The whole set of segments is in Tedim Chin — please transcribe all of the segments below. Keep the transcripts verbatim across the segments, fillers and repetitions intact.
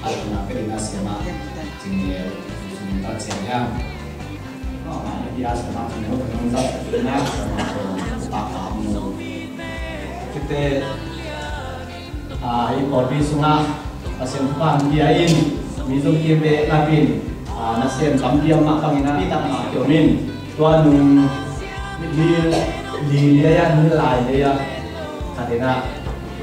Aluna pe dina siama Cing Neu sung ta ciang hiam. Mama ni dia siama Cing Neu kan nong zat dina siama ko pa ka mu. Kite, ah, i pawlpi sungah Pasian thupha hong pia in, mi zong kim ve ngap in, ah, nasem tampi a mah bangin a pi tak mah kiom in. Tua nung mi li liai a, mi lai liai a, khat in a,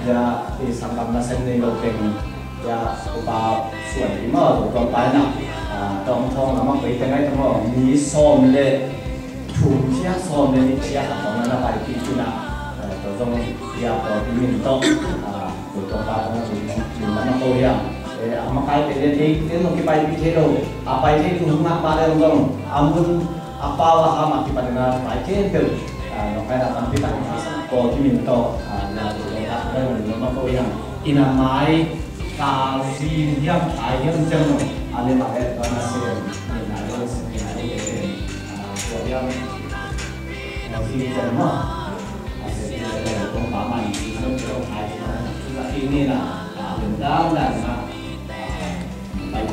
ya, i sanggam nasem nei lo peng, ya, upa suan i maw, tua pa in a, ah, tawng thawng lam a koi teng ai tawng maw, mi sawm le thum sia, sawm le nih sia, khat tawng na paipih in a, eh, tua zong ya, tua pi min tawh, ah, tua tawng pa tawng na pi min lam a ko hiam. Eh, a makaite le dei, dei nong kipaipih thei lo, a pai thei tu hong ngah mah le zong, a mun a pau a ham a kipan in a pai khempeuh, ah, nong kai na tampi tak in a, Paul kimin tawh, ah, na tawh tawh tak bai min nong ma ko hiam. In a mai ka zin hiam, thai hiam ciang nong, a le ma le tua na sem, min a le sem, min a le sem, ah, tua hiam, na zin ciang nong, a sem, min a le tong pa man, zin nong, thai hiam, la in ni na, ah, len dang dang na, ah, pai